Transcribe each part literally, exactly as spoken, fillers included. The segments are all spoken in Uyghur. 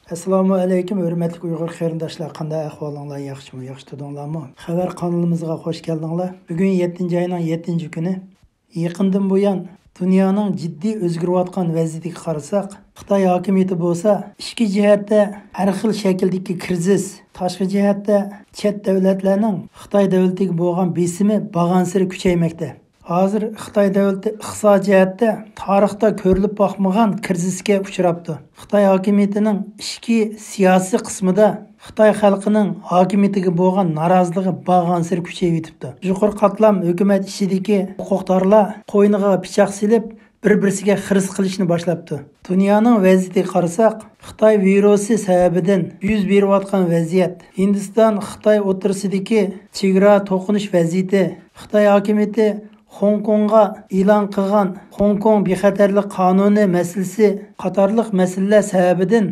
ئەسسالامۇ ئەلەيكۇم، ھۆرمەتلىك ئۇيغۇر قېرىنداشلار، قانداق ئەھۋالىڭلار؟ ياخشىمۇ؟ ياخشى تۇردۇڭلارمۇ؟ خەۋەر قانىلىمىزغا خوش كەلدىڭلار. بۈگۈن يەتتىنچى ئاينىڭ يەتتىنچى كۈنى. يېقىندىن بۇيان دۇنيانىڭ جىددىي ئۆزگىرىۋاتقان ۋەزىيىتىگە قارىساق، خىتاي ھاكىمىيىتى بولسا ئىچكى جەھەتتە ھەر خىل شەكىلدىكى كىرىزىس، تاشقى جەھەتتە چەت دۆلەتلەرنىڭ خىتاي دۆلىتىگە بولغان بېسىمى بارغانسېرى كۈچەيمەكتە. ھازىر خىتاي دۆلىتى ئىقتىسادىي جەھەتتە تارىختا كۆرۈلۈپ باقمىغان كىرىزىسكە ئۇچراپتۇ. خىتاي ھاكىمىيىتىنىڭ ئىچكى سىياسىي قىسمىدا خىتاي خەلقىنىڭ ھاكىمىيىتىگە بولغان نارازىلىقى بارغانسېرى كۈچىيىۋېتىپتۇ. يۇقىرى قاتلام ھۆكۈمەت ئىچىدىكى ھوقۇقدارلار قوينىغا پىچاق سېلىپ، بىر-بىرسىگە خىرىس قىلىشنى باشلاپتۇ. دۇنيانىڭ ۋەزىيىتىگە قارىساق، خىتاي ۋىرۇسى سەۋەبىدىن يۈز بېرىۋاتقان ۋەزىيەت، ھىندىستان خىتاي ئوتتۇرىسىدىكى چېگرا توقۇنۇش ۋەزىيىتى، خىتاي ھاكىمىيىتى خوڭكوڭغا ئېلان قىلغان خوڭكوڭ بىخەتەرلىك قانۇنى مەسىلىسى قاتارلىق مەسىلىلەر سەۋەبىدىن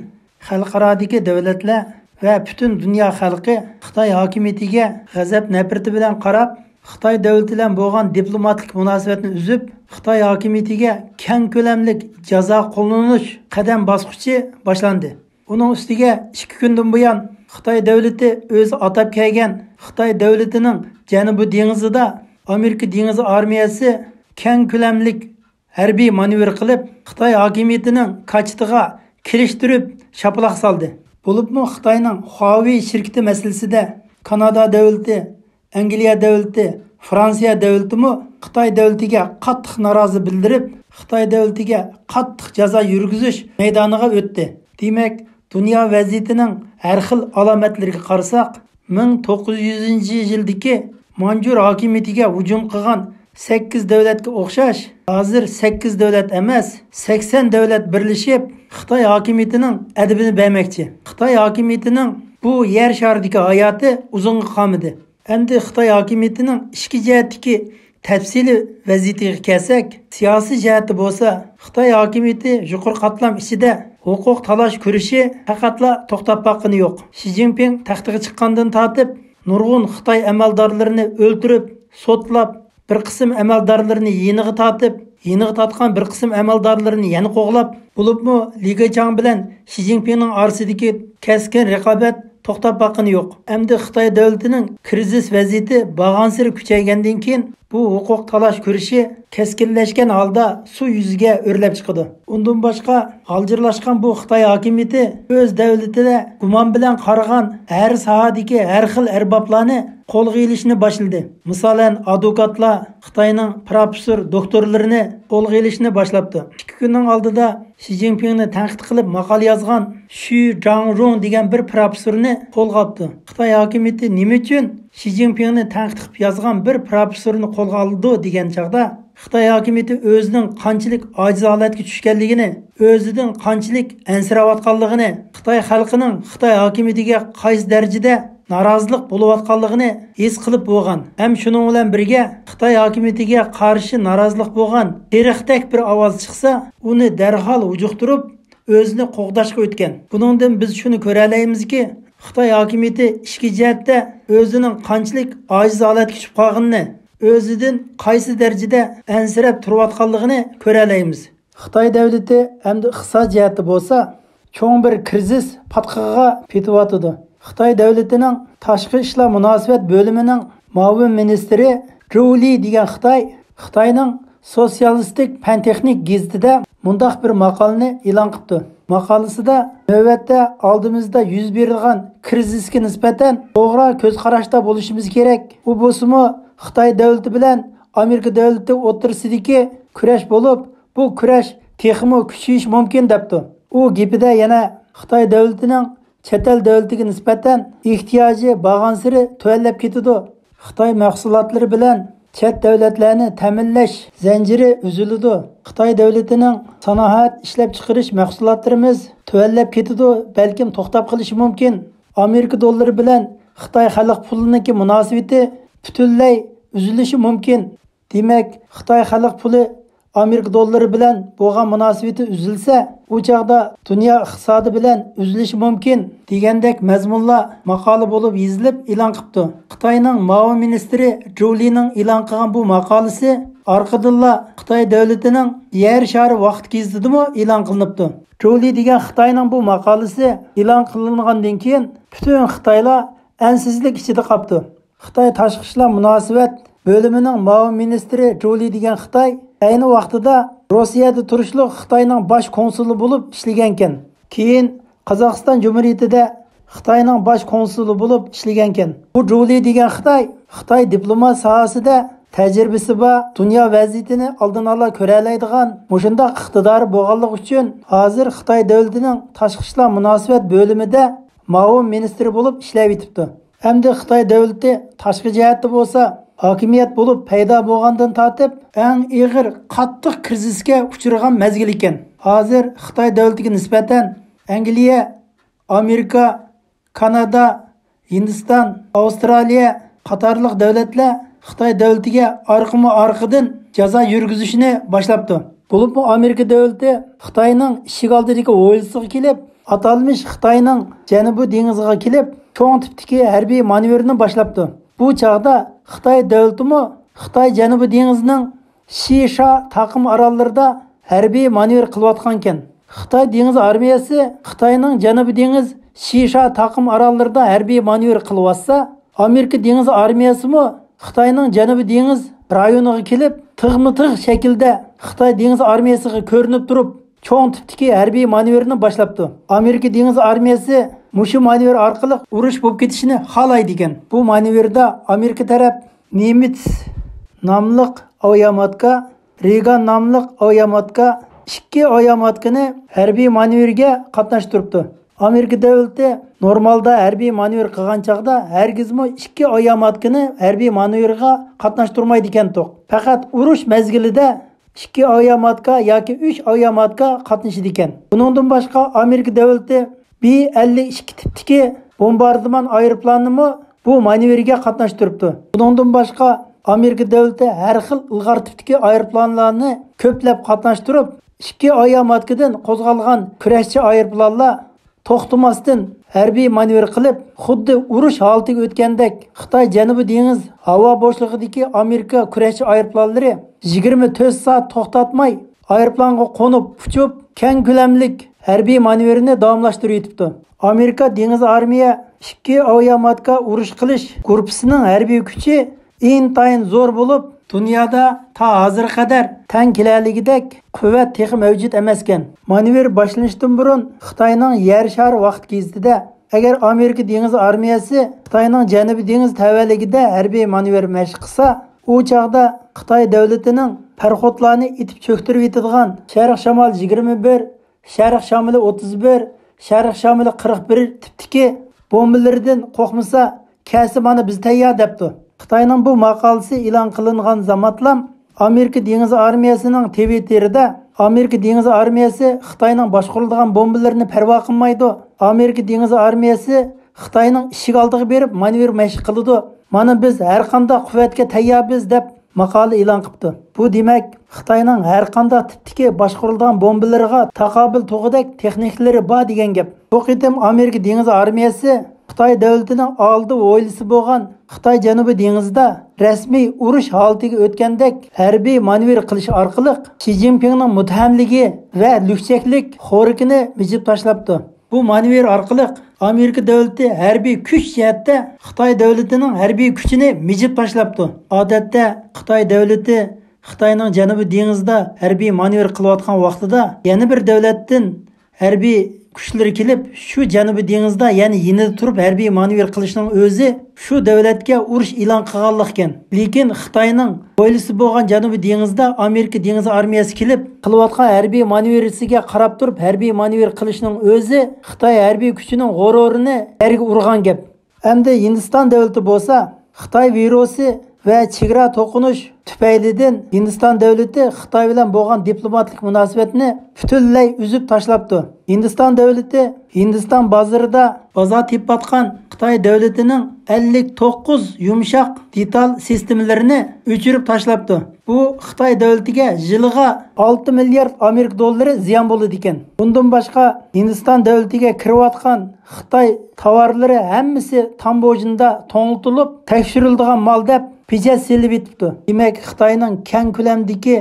خەلقئارادىكى دۆلەتلەر ۋە پۈتۈن دۇنيا خەلقى خىتاي ھاكىمىيىتىگە غەزەپ نەپرىتى بىلەن قاراپ، خىتاي دۆلىتى بىلەن بولغان دىپلوماتىك مۇناسىۋەتنى ئۈزۈپ، خىتاي ھاكىمىيىتىگە كەڭ كۆلەملىك جازا قوللىنىش قەدەم باسقۇچى باشلاندى. ئۇنىڭ ئۈستىگە ئىككى كۈندىن بۇيان خىتاي دۆلىتى ئۆزى ئاتاپ كەلگەن خىتاي دۆلىتىنىڭ جەنۇبىي دېڭىزىدا ئامېرىكا دېڭىز ئارمىيەسى كەڭ كۆلەملىك ھەربىي مانېۋىر قىلىپ، خىتاي ھاكىمىيىتىنىڭ كاچىتىغا كېلىشتۈرۈپ شاپىلاق سالدى. بولۇپمۇ خىتاينىڭ خۇاۋېي شىركىتى مەسىلىسىدە كانادا دۆلىتى، ئەنگلىيە دۆلىتى، فرانسىيە دۆلىتىمۇ خىتاي دۆلىتىگە قاتتىق نارازى بىلدۈرۈپ، خىتاي دۆلىتىگە قاتتىق جازا يۈرگۈزۈش مەيدانىغا ئۆتتى. دېمەك، دۇنيا ۋەزىيىتىنىڭ ھەر خىل ئالامەتلىرىگە قارىساق، مىڭ توققۇز يۈزىنچى يىلدىكى مانجۇر ھاكىمىيىتىگە ھۇجۇم قىلغان سەككىز دۆلەتكە ئوخشاش، ھازىر سەككىز دۆلەت ئەمەس، سەكسەن دۆلەت بىرلىشىپ، خىتاي ھاكىمىيىتىنىڭ ئەدىپىنى بەرمەكچى. خىتاي ھاكىمىيىتىنىڭ بۇ يەر شارىدىكى ھاياتى ئۇزۇنغا قالمىدى. ئەمدى خىتاي ھاكىمىيىتىنىڭ ئىچكى جەھەتتىكى تەپسىلىي ۋەزىيىتىگە كەلسەك، سىياسىي جەھەتتە بولسا، خىتاي ھاكىمىيىتى يۇقىرى قاتلام ئىچىدە ھوقۇق تالاش كۈرىشى پەقەتلا توختاپ باققىنى يوق. شى جىنپىڭ تەختىگە چىققاندىن تارتىپ، نۇرغۇن خىتاي ئەمەلدارلىرىنى ئۆلتۈرۈپ، سوتلاپ، بىر قىسىم ئەمەلدارلىرىنى يېنىغا تارتىپ، يېنىغا تارتقان بىر قىسىم ئەمەلدارلىرىنى يەنە قوغلاپ، بولۇپمۇ لى كېچاڭ بىلەن شى جىنپىڭنىڭ ئارىسىدىكى كەسكىن رىقابەت توختاپ باققىنى يوق. ئەمدى خىتاي دۆلىتىنىڭ كىرىزىس ۋەزىيىتى بارغانسېرى كۈچەيگەندىن كېيىن، بۇ ھوقۇق تالاش كۈرىشى كەسكىنلەشكەن ھالدا سۇ يۈزىگە ئۆرلەپ چىقىدۇ. ئۇندىن باشقا، غالجىرلاشقان بۇ خىتاي ھاكىمىيىتى ئۆز دۆلىتىدە گۇمان بىلەن قارىغان ھەر ساھەدىكى ھەر خىل ئەربابلارنى قولغا ئېلىشنى باشلىدى. مىسالەن، ئادۋوكاتلار خىتاينىڭ پروفېسسور، دوكتورلىرىنى قولغا ئېلىشنى باشلاپتۇ. ئىككى كۈننىڭ ئالدىدا شى جىنپىڭنى تەنقىد قىلىپ ماقالە يازغان شۈ جاڭرۇڭ دېگەن بىر پروفېسسورنى قولغا ئاپتۇ. خىتاي ھاكىمىيىتى نېمە ئۈچۈن شى جىنپىڭنى تەنقىد قىلىپ يازغان بىر پروفېسسورنى قولغا ئالىدۇ دېگەن چاغدا، خىتاي ھاكىمىيىتى ئۆزىنىڭ قانچىلىك ئاجىز ھالەتكە چۈشكەنلىكىنى، ئۆزىدىن قانچىلىك ئەنسىرەۋاتقانلىقىنى، خىتاي خەلقىنىڭ خىتاي ھاكىمىيىتىگە قايسى دەرىجىدە نارازىلىق بولۇۋاتقانلىقىنى ھېس قىلىپ بولغان ھەم شۇنىڭ بىلەن بىرگە خىتاي ھاكىمىيىتىگە قارشى نارازىلىق بولغان تېرىقتەك بىر ئاۋاز چىقسا، ئۇنى دەرھال ھۇجۇقتۇرۇپ، ئۆزىنى قوغداشقا ئۆتكەن. بۇنىڭدىن بىز شۇنى كۆرەلەيمىزكى، خىتاي ھاكىمىيىتى ئىچكى جەھەتتە ئۆزىنىڭ قانچىلىك ئاجىز ھالەتكە چۈشۈپ قالغىنىنى، ئۆزىدىن قايسى دەرىجىدە ئەنسىرەپ تۇرۇۋاتقانلىقىنى كۆرەلەيمىز. خىتاي دۆلىتى ئەمدى ئىقتىساد جەھەتتە بولسا، چوڭ بىر كىرىزىس پاتقىقىغا پېتىۋاتىدۇ. خىتاي دۆلىتىنىڭ تاشقى ئىشلار مۇناسىۋەت بۆلۈمىنىڭ مۇئاۋىن مىنىستىرى جۇ لى دېگەن خىتاي، خىتاينىڭ سوتسىيالىستىك پەن-تېخنىك گېزىتىدە مۇنداق بىر ماقالىنى ئېلان قىپتۇ. ماقالىسىدا، نۆۋەتتە ئالدىمىزدا يۈز بېرىدىغان كىرىزىسكە نىسبەتەن توغرا كۆز قاراشتا بولۇشىمىز كېرەك. ئۇ بولسىمۇ خىتاي دۆلىتى بىلەن ئامېرىكا دۆلىتى ئوتتۇرىسىدىكى كۈرەش بولۇپ، بۇ كۈرەش تېخىمۇ كۈچىيىشى مۇمكىن، دەپتۇ. ئۇ گېپىدە يەنە خىتاي دۆلىتىنىڭ چەت ئەل دۆلىتىگە نىسبەتەن ئېھتىياجى بارغانسېرى تۆۋەنلەپ كېتىدۇ. خىتاي مەھسۇلاتلىرى بىلەن چەت دۆلەتلەرنى تەمىنلەش زەنجىرى ئۈزۈلىدۇ. خىتاي دۆلىتىنىڭ سانائەت ئىشلەپچىقىرىش مەھسۇلاتلىرىمىز تۆۋەنلەپ كېتىدۇ، بەلكىم توختاپ قېلىشى مۇمكىن. ئامېرىكا دوللىرى بىلەن خىتاي خەلق پۇلىنىڭكى مۇناسىۋىتى پۈتۈنلەي ئۈزۈلۈشى مۇمكىن. دېمەك، خىتاي خەلق پۇلى ئامېرىكا دوللىرى بىلەن بولغان مۇناسىۋىتى ئۈزۈلسە، ئۇ چاغدا دۇنيا ئىقتىسادى بىلەن ئۈزۈلۈشى مۇمكىن، دېگەندەك مەزمۇنلار ماقالە بولۇپ يېزىلىپ ئېلان قىپتۇ. خىتاينىڭ مۇئاۋىن مىنىستىرى جۇ لىنىڭ ئېلان قىلغان بۇ ماقالىسى ئارقىدىنلا خىتاي دۆلىتىنىڭ يەر شارى ۋاقىت گېزىتىدىمۇ ئېلان قىلىنىپتۇ. جۇ لى دېگەن خىتاينىڭ بۇ ماقالىسى ئېلان قىلىنغاندىن كېيىن، پۈتۈن خىتايلار ئەنسىزلىك ئىچىدە قاپتۇ. خىتاي تاشقى ئىشلار مۇناسىۋەت بۆلۈمىنىڭ مۇئاۋىن مىنىستىرى جۇ لى دېگەن خىتاي ئەينى ۋاقتىدا روسىيەدە تۇرۇشلۇق خىتاينىڭ باش كونسۇلى بولۇپ ئىشلىگەنكەن. كېيىن قازاقىستان جۇمھۇرىيىتىدە خىتاينىڭ باش كونسۇلى بولۇپ ئىشلىگەنكەن. بۇ جۇ لى دېگەن خىتاي، خىتاي دىپلومات ساھەسىدە تەجرىبىسى بار، دۇنيا ۋەزىيىتىنى ئالدىن ئالا كۆرەلەيدىغان مۇشۇنداق ئىقتىدارى بولغانلىقى ئۈچۈن، ھازىر خىتاي دۆلىتىنىڭ تاشقى ئىشلار مۇناسىۋەت بۆلۈمىدە مۇئاۋىن مىنىستىرى بولۇپ ئىشلەۋېتىپتۇ. ئەمدى خىتاي دۆلىتى تاشقى جەھەتتە بولسا، ھاكىمىيەت بولۇپ پەيدا بولغاندىن تارتىپ، ئەڭ ئېغىر، قاتتىق كىرىزىسكە ئۇچرىغان مەزگىل ئىكەن. ھازىر خىتاي دۆلىتىگە نىسبەتەن ئەنگلىيە، ئامېرىكا، كانادا، ھىندىستان، ئاۋسترالىيە قاتارلىق دۆلەتلەر خىتاي دۆلىتىگە ئارقىمۇ ئارقىدىن جازا يۈرگۈزۈشنى باشلاپتۇ. بولۇپمۇ ئامېرىكا دۆلىتى خىتاينىڭ ئىشىك ئالدىدىكى ھويلىسىغا كېلىپ، ئاتالمىش خىتاينىڭ جەنۇبىي دېڭىزىغا كېلىپ، چوڭ تىپتىكى ھەربىي مانېۋىرنى باشلاپتۇ. بۇ چاغدا خىتاي دۆلىتىمۇ خىتاي جەنۇبىي دېڭىزىنىڭ شىشا تاقىم ئاراللىرىدا ھەربىي مانېۋىر قىلىۋاتقانىكەن. خىتاي دېڭىز ئارمىيەسى خىتاينىڭ جەنۇبىي دېڭىز شىشا تاقىم ئاراللىرىدا ھەربىي مانېۋىر قىلىۋاتسا، ئامېرىكا دېڭىز ئارمىيەسىمۇ خىتاينىڭ جەنۇبىي دېڭىز رايونىغا كېلىپ، تىغمۇ تىغ شەكىلدە خىتاي دېڭىز ئارمىيەسىگە كۆرۈنۈپ تۇرۇپ، چوڭ تىپتىكى ھەربىي مانېۋىرنى باشلاپتۇ. ئامېرىكا دېڭىز ئارمىيەسى مۇشۇ مانېۋىر ئارقىلىق ئۇرۇش بولۇپ كېتىشىنى خالايدىكەن. بۇ مانېۋىردا ئامېرىكا تەرەپ نېمېتس ناملىق ئاۋىياماتكا، رېگان ناملىق ئاۋىياماتكا، ئىككى ئاۋىياماتكىنى ھەربىي مانېۋىرگە قاتناشتۇرۇپتۇ. ئامېرىكا دۆلىتى نورمالدا ھەربىي مانېۋىر قىلغان چاغدا ھەرگىزمۇ ئىككى ئاۋىياماتكىنى ھەربىي مانېۋىرغا قاتناشتۇرمايدىكەنتۇق. پەقەت ئۇرۇش مەزگىلىدە ئىككى ئاۋىياماتكا ياكى ئۈچ ئاۋىياماتكا قاتنىشىدىكەن. بۇنىڭدىن باشقا، ئامېرىكا دۆلىتى بى ئەللىك ئىككى تىپتىكى بومباردىمان ئايروپىلانىنىمۇ بۇ مانېۋىرگە قاتناشتۇرۇپتۇ. بۇنىڭدىن باشقا، ئامېرىكا دۆلىتى ھەر خىل ئىلغار تىپتىكى ئايروپىلانلارنى كۆپلەپ قاتناشتۇرۇپ، ئىككى ئاياماتكىدىن قوزغالغان كۈرەشچى ئايروپىلانلار توختىماستىن ھەربىي مانېۋىر قىلىپ، خۇددى ئۇرۇش ھالىتىگە ئۆتكەندەك خىتاي جەنۇبىي دېڭىز ھاۋا بوشلۇقىدىكى ئامېرىكا كۈرەشچى ئايروپىلانلىرى يىگىرمە تۆت سائەت توختاتماي، ئايروپىلانغا قونۇپ ئۇچۇپ، كەڭ كۆلەملىك ھەربىي مانېۋىرنى داۋاملاشتۇرۇۋېتىپتۇ. ئامېرىكا دېڭىز ئارمىيە ئىككى ئاۋىياماتكا ئۇرۇش قىلىش گۇرۇپپىسىنىڭ ھەربىي كۈچى ئىنتايىن زور بولۇپ، دۇنيادا تا ھازىرغا قەدەر تەڭ كېلەلىگۈدەك قۇۋۋەت تېخى مەۋجۇت ئەمەسكەن. مانېۋىر باشلىنىشتىن بۇرۇن خىتاينىڭ يەر شارى ۋاقىت گېزىتىدە، ئەگەر ئامېرىكا دېڭىز ئارمىيەسى خىتاينىڭ جەنۇبىي دېڭىز تەۋەلىكىدە ھەربىي مانېۋىر مەشىق قىلسا، ئۇ چاغدا خىتاي دۆلىتىنىڭ پاراخوتلارنى ئېتىپ چۆكتۈرۈۋېتىدىغان شەرق شامال يىگىرمە بىر، شەرق شامىلى ئوتتۇز بىر، شەرق شامىلى قىرىق بىر تىپتىكى بومبىلىرىدىن قورقمىسا، كەلسە مانا بىز تەييار دەپتۇ. خىتاينىڭ بۇ ماقالىسى ئېلان قىلىنغان زامانلام ئامېرىكا دېڭىز ئارمىيەسىنىڭ تىۋىتتېرىدا، ئامېرىكا دېڭىز ئارمىيەسى خىتاينىڭ باشقۇرىدىغان بومبىلىرىنى پەرۋا قىلمايدۇ. ئامېرىكا دېڭىز ئارمىيەسى خىتاينىڭ ئىشىك ئالدىغا بېرىپ مانېۋىر مەشىق قىلىدۇ. مانا بىز ھەر قانداق قۇۋۋەتكە تەيياربىز دەپ ماقالە ئېلان قىپتۇ. بۇ دېمەك، خىتاينىڭ ھەر قانداق تىپتىكى باشقۇرۇلىدىغان بومبىلىرىغا تاقابىل تۇغۇدەك تېخنىكىلىرى بار دېگەن گەپ. بۇ قېتىم ئامېرىكا دېڭىز ئارمىيەسى خىتاي دۆلىتىنىڭ ئالدى ھويلىسى بولغان خىتاي جەنۇبىي دېڭىزىدا رەسمىي ئۇرۇش ھالىتىگە ئۆتكەندەك ھەربىي مانېۋىر قىلىش ئارقىلىق شى جىنپىڭنىڭ مۇتتەھەملىكى ۋە لۈكچەكلىك خورىكىنى مىجىپ تاشلاپتۇ. بۇ مانېۋىر ئارقىلىق ئامېرىكا دۆلىتى ھەربىي كۈچ جەھەتتە خىتاي دۆلىتىنىڭ ھەربىي كۈچىنى مىجىپ تاشلاپتۇ. ئادەتتە خىتاي دۆلىتى خىتاينىڭ جەنۇبىي دېڭىزدا ھەربىي مانېۋىر قىلىۋاتقان ۋاقتىدا يەنە بىر دۆلەتتىن ھەربىي كۈچلىرى كېلىپ، شۇ جەنۇبىي دېڭىزدا، يەنى يېنىدا تۇرۇپ ھەربىي مانېۋىر قىلىشنىڭ ئۆزى شۇ دۆلەتكە ئۇرۇش ئېلان قىلغانلىق ئىكەن. لېكىن خىتاينىڭ ھويلىسى بولغان جەنۇبىي دېڭىزدا ئامېرىكا دېڭىز ئارمىيەسى كېلىپ قىلىۋاتقان ھەربىي مانېۋىرىسىگە قاراپ تۇرۇپ ھەربىي مانېۋىر قىلىشنىڭ ئۆزى خىتاي ھەربىي كۈچىنىڭ غۇرۇرىنى يەرگە ئۇرغان گەپ. ئەمدى ھىندىستان دۆلىتى بولسا خىتاي ۋىرۇسى ۋە چېگرا توقۇنۇش تۈپەيلىدىن ھىندىستان دۆلىتى خىتاي بىلەن بولغان دىپلوماتىك مۇناسىۋەتنى پۈتۈنلەي ئۈزۈپ تاشلاپتۇ. ھىندىستان دۆلىتى ھىندىستان بازىرىدا بازار تېپىۋاتقان خىتاي دۆلىتىنىڭ ئەللىك توققۇز يۇمشاق دېتال سىستېمىلىرىنى ئۆچۈرۈپ تاشلاپتۇ. بۇ خىتاي دۆلىتىگە يىلىغا ئالتە مىليارد ئامېرىكا دوللىرى زىيان بولىدىكەن. بۇندىن باشقا، ھىندىستان دۆلىتىگە كىرىۋاتقان خىتاي تاۋارلىرى ھەممىسى تامبوژنىدا توڭلىتىلىپ، تەكشۈرۈلىدىغان مال دەپ پېچەت سېلىۋېتىپتۇ. دېمەك، خىتاينىڭ كەڭ كۆلەمدىكى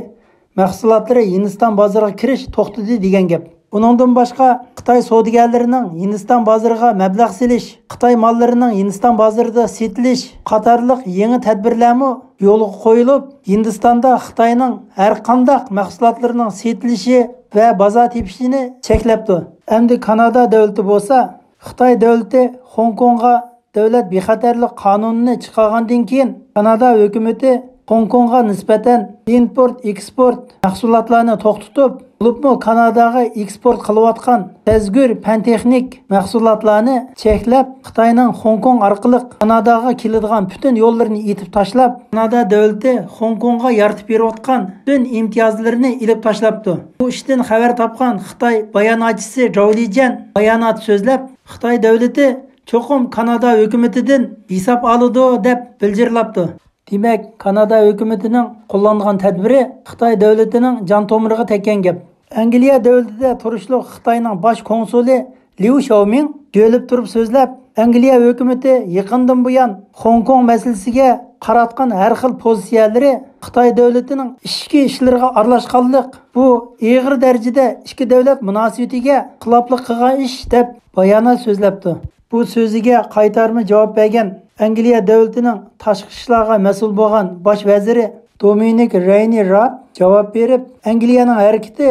مەھسۇلاتلىرى ھىندىستان بازىرىغا كىرىش توختىدى دېگەن گەپ. ئۇنىڭدىن باشقا، خىتاي سودىگەرلىرىنىڭ ھىندىستان بازىرىغا مەبلەغ سېلىش، خىتاي ماللىرىنىڭ ھىندىستان بازىرىدا سېتىلىش قاتارلىق يېڭى تەدبىرلەرمۇ يولغا قويۇلۇپ، ھىندىستاندا خىتاينىڭ ھەر قانداق مەھسۇلاتلىرىنىڭ سېتىلىشى ۋە بازار تېپىشىنى چەكلەپتۇ. ئەمدى كانادا دۆلىتى بولسا، خىتاي دۆلىتى خوڭكوڭغا دۆلەت بىخەتەرلىك قانۇنىنى چىقارغاندىن كېيىن، كانادا ھۆكۈمىتى خوڭكوڭغا نىسبەتەن ئىمپورت، ئېكسپورت مەھسۇلاتلارنى توختىتىپ، بولۇپمۇ كاناداغا ئېكسپورت قىلىۋاتقان سەزگۈر پەن-تېخنىك مەھسۇلاتلارنى چەكلەپ، خىتاينىڭ خوڭكوڭ ئارقىلىق كاناداغا كېلىدىغان پۈتۈن يوللىرىنى ئېتىپ تاشلاپ، كانادا دۆلىتى خوڭكوڭغا يارىتىپ بېرىۋاتقان پۈتۈن ئىمتىيازلىرىنى ئېلىپ تاشلاپتۇ. بۇ ئىشتىن خەۋەر تاپقان خىتاي باياناتچىسى جاۋ لىجيەن بايانات سۆزلەپ، خىتاي دۆلىتى چوقۇم كانادا ھۆكۈمىتىدىن ھېساب ئالىدۇ، دەپ بىلجىرلاپتۇ. دېمەك، كانادا ھۆكۈمىتىنىڭ قوللانغان تەدبىرى خىتاي دۆلىتىنىڭ جان تومۇرىغا تەگكەن گەپ. ئەنگلىيە دۆلىتىدە تۇرۇشلۇق خىتاينىڭ باش كونسۇلى ليۇ شياۋمىڭ يۆلىپ تۇرۇپ سۆزلەپ، ئەنگلىيە ھۆكۈمىتى يېقىندىن بۇيان خوڭكوڭ مەسىلىسىگە قاراتقان ھەر خىل پوزىتسىيەلىرى خىتاي دۆلىتىنىڭ ئىچكى ئىشلىرىغا ئارىلاشقانلىق، بۇ ئېغىر دەرىجىدە ئىككى دۆلەت مۇناسىۋىتىگە خىلاپلىق قىلغان ئىش، دەپ بايانات سۆزلەپتۇ. بۇ سۆزىگە قايتارما جاۋاب بەرگەن ئەنگلىيە دۆلىتىنىڭ تاشقى ئىشلارغا مەسئۇل بولغان باش ۋەزىرى دومىنىك رەينى راب جاۋاب بېرىپ، ئەنگلىيەنىڭ ھەرىكىتى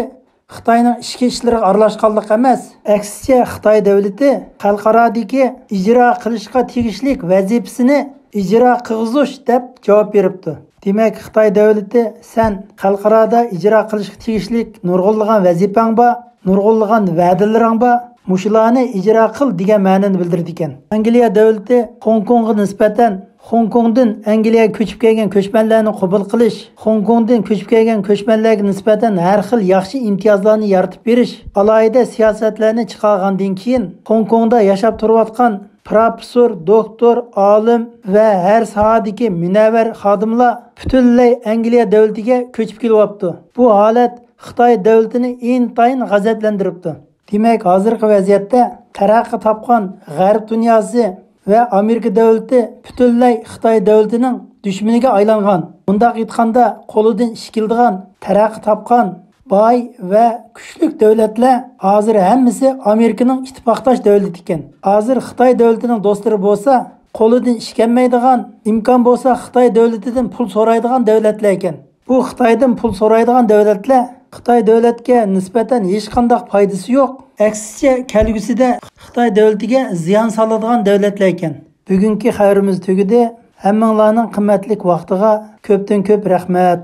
خىتاينىڭ ئىچكى ئىشلىرىغا ئارىلاشقانلىق ئەمەس، ئەكسىچە خىتاي دۆلىتى خەلقئارادىكى ئىجرا قىلىشقا تېگىشلىك ۋەزىپىسىنى ئىجرا قىلغۇزۇش، دەپ جاۋاب بېرىپتۇ. دېمەك، خىتاي دۆلىتى سەن خەلقئارادا ئىجرا قىلىشقا تېگىشلىك نۇرغۇنلىغان ۋەزىپەڭ بار، نۇرغۇنلىغان ۋەدىلىرىڭ بار، مۇشۇلارنى ئىجرا قىل، دېگەن مەنىنى بىلدۈرىدىكەن. ئەنگلىيە دۆلىتى خوڭكوڭغا نىسبەتەن خوڭكوڭدىن ئەنگلىيەگە كۆچۈپ كەلگەن كۆچمەنلەرنى قوبۇل قىلىش، خوڭكوڭدىن كۆچۈپ كەلگەن كۆچمەنلەرگە نىسبەتەن ھەر خىل ياخشى ئىمتىيازلارنى يارىتىپ بېرىش، ئالاھىدە سىياسەتلەرنى چىقارغاندىن كېيىن، خوڭكوڭدا ياشاپ تۇرۇۋاتقان پروفېسسور، دوكتور، ئالىم ۋە ھەر ساھەدىكى مۇنەۋۋەر خادىملار پۈتۈنلەي ئەنگلىيە دۆلىتىگە كۆچۈپ كېلىۋاپتۇ. بۇ ھالەت خىتاي دۆلىتىنى ئىنتايىن غەزەپلەندۈرۈپتۇ. دېمەك، ھازىرقى ۋەزىيەتتە تەرەققىي تاپقان غەرب دۇنياسى ۋە ئامېرىكا دۆلىتى پۈتۈنلەي خىتاي دۆلىتىنىڭ دۈشمىنىگە ئايلانغان. مۇنداق ئېيتقاندا، قولىدىن ئىش كېلىدىغان، تەرەققىي تاپقان، باي ۋە كۈچلۈك دۆلەتلەر ھازىر ھەممىسى ئامېرىكىنىڭ ئىتتىپاقداش دۆلىتى ئىكەن. ھازىر خىتاي دۆلىتىنىڭ دوستلىرى بولسا، قولىدىن ئىش كەلمەيدىغان، ئىمكان بولسا خىتاي دۆلىتىدىن پۇل سورايدىغان دۆلەتلەر ئىكەن. بۇ خىتايدىن پۇل سورايدىغان دۆلەتلەر خىتاي دۆلەتكە نىسبەتەن ھېچقانداق پايدىسى يوق، ئەكسىچە كەلگۈسىدە خىتاي دۆلىتىگە زىيان سالىدىغان دۆلەتلەر ئىكەن. بۈگۈنكى خەۋىرىمىز تۈگىدى. ھەممىڭلارنىڭ قىممەتلىك ۋاقتىغا كۆپتىن كۆپ رەھمەت.